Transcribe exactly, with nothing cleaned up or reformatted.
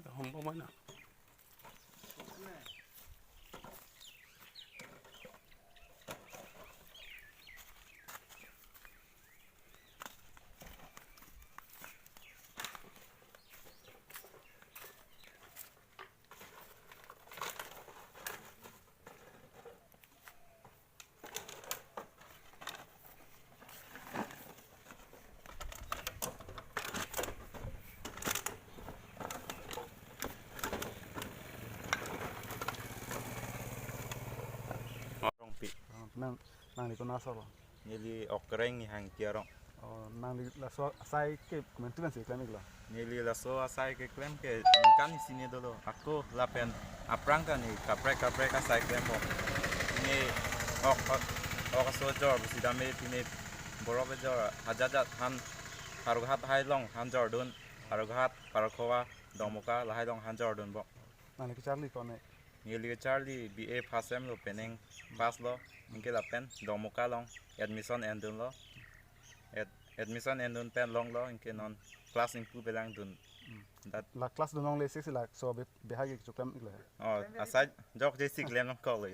Hombo mana. Arongpi. Oh, nang, nangli konat asor lo? Neli Okreng Nihang Tiarong. Oh, nangli laso asai ke komantu pensi klem-iklo? Neli laso asai keklem ke ningkan isi ne dolo. Ako lapen aphrang ta ne kaprek kaprek asai klembom. Ne ok, ok, ok aso jor sitame pine borok kejor ajat ajat han Howraghat hai along han jordun, Howraghat, Parkhowa, Dongmoka lahai along han jordunbom. Nangli kecharli ko-an? Neli kecharli B A first sem lo, penang pass lo, anke lapen Dongmoka along admission endunlo. Ad-, admission endun pen longlo, anke non class ingpu pelangdun. Hmm. Dat la class dun longle six la so be, behagi kechoklem-iklo he? Oh, asai jokje si klem nangkoklo.